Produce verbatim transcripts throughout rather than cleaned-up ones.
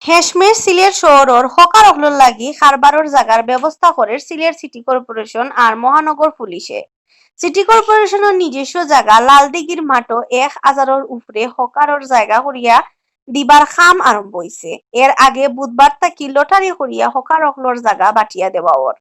হেশমেশ সিলেট শহরর হকার অকলর লাগি কারবারর জাগার ব্যবস্থা করের সিলেট সিটি কর্পোরেশন আর মহানগর পুলিশে। সিটি কর্পোরেশনর নিজস্ব জাগা লালদিঘির মাঠো এক হাজারর উপরে হকারর জাগা করিয়া দিবার কাম আরম্ভ অইছে। এর আগে বুধবার থাকি লটারি করিয়া হকার অকলর জাগা বাটিয়া দেওয়া অর।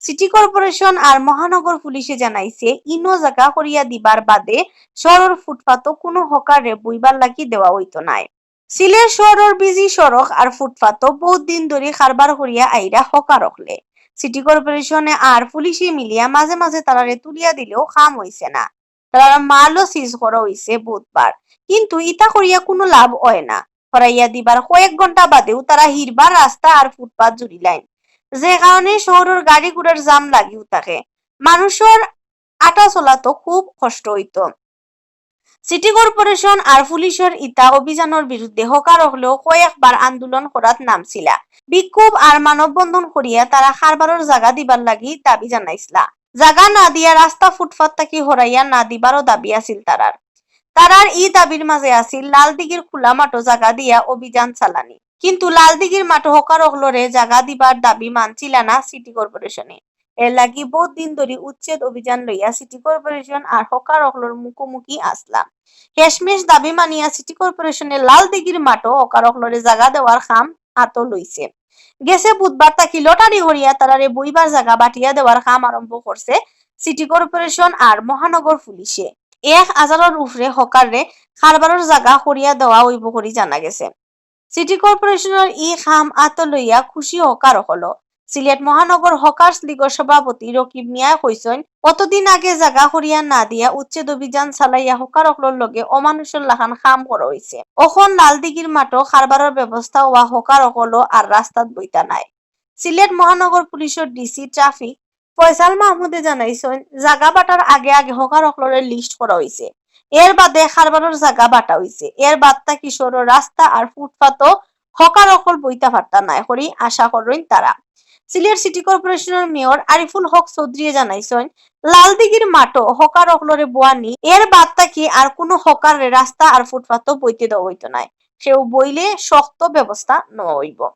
সিটি কর্পোরেশন আর মহানগর পুলিশে জানাইছে, ইনো জাগা করিয়া দিবার বাদে শহরর ফুটপাতো কুনু হকাররে বইবার লাগি দেওয়া অইতো নায়। সিলেট শহরর বিজি সড়ক আর ফুটপাতো বউত দিন ধরি কারবার করিয়া আইরা হকার অকলে। সিটি কর্পোরেশনে আর পুলিশে মিলিয়া মাঝে মাঝে তারারে তুলিয়া দিলেও কাম অইছে না। তারার মালও সিজ করা অইছে বুধবার, কিন্তু ইতা করিয়া কুনু লাভ অয় না। হরাইয়া দিবার কয়েক ঘন্টা বাদেও তারা হিরবার রাস্তা আর ফুটপাত জুড়িলাইন, যে কারণে শহরর গাড়ি ঘোড়ার জাম লাগিউ থাকে। মানুষর আটা চলাতো খুব কষ্ট অইতো। সিটি কর্পোরেশন আর পুলিশর ইতা অভিযানর বিরুদ্ধে হকার অকলেও কয়েকবার আন্দোলন করাত নামছিলা। বিক্ষোভ আর মানববন্ধন করিয়া তারা কারবারর জাগা দিবার লাগি দাবি জানাইছলা। জাগা না দিয়া রাস্তা ফুটপাত থাকি হরাইয়া না দিবারও দাবি আছিল তারার। তারার ই দাবির মাঝে আছিল লালদিঘির খোলা মাঠো জাগা দিয়া অভিযান চালানি, কিন্তু লালদিঘির মাঠো হকার অকলরে জাগা দিবার দাবি মানছিলা না সিটি কর্পোরেশনে। এর লাগি বউত দিন ধরি উচ্ছেদ অভিযান লইয়া সিটি কর্পোরেশন আর হকার অকলর মুখোমুখি আসলাম। হেশমেশ দাবি মানিয়া সিটি কর্পোরেশনে লালদিঘির মাঠো হকার অকলরে জাগা দেওয়ার কাম আতো লইছে। গেছে বুধবার থাকি লটারি করিয়া তারারে বইবার জাগা বাটিয়া দেওয়ার কাম আরম্ভ করছে সিটি কর্পোরেশন আর মহানগর পুলিশে। এক হাজারর উপরে হকাররে কারবারর জাগা করিয়া দেওয়া অইবো করি জানা গেছে। সিটি কর্পোরেশনর ই কাম আতো লইয়া খুশি হকার অকলও। সিলেট মহানগর হকার্স লীগর সভাপতি রকিব মিয়ায় কইছইন, অতদিন আগে জাগা করিয়া না দিয়া উচ্ছেদ অভিযান চালাইয়া হকার অকলর লগে অমানুষর লাখান কাম করা অইছে। অখন লালদিঘির মাঠো কারবারর ব্যবস্থা অওয়া হকার অকলও আর রাস্তাত বইতা নায়। সিলেট মহানগর পুলিশর ডিসি ট্রাফিক ফয়সাল মাহমুদে জানাইছইন, জাগা বাটার আগে আগে হকার অকলরে লিস্ট করা অইছে। এর বাদে কারবারর জাগা বাটা অইছে। এর বাদ থাকি শহরর রাস্তা আর ফুটপাতো হকার অকল বইতা পারতা নায় করি আশা করইন তারা। সিলেট সিটি কর্পোরেশনর মেয়র আরিফুল হক চৌধুরীয়ে জানাইছইন, লালদিঘির মাঠো হকার অকলরে বওয়ানি, এর বাদ থাকি আর কুনু হকাররে রাস্তা আর ফুটপাতো বইতে দেওয়া অইতো নায়। কেউ বইলে শক্ত ব্যবস্থা নেওয়া অইবো।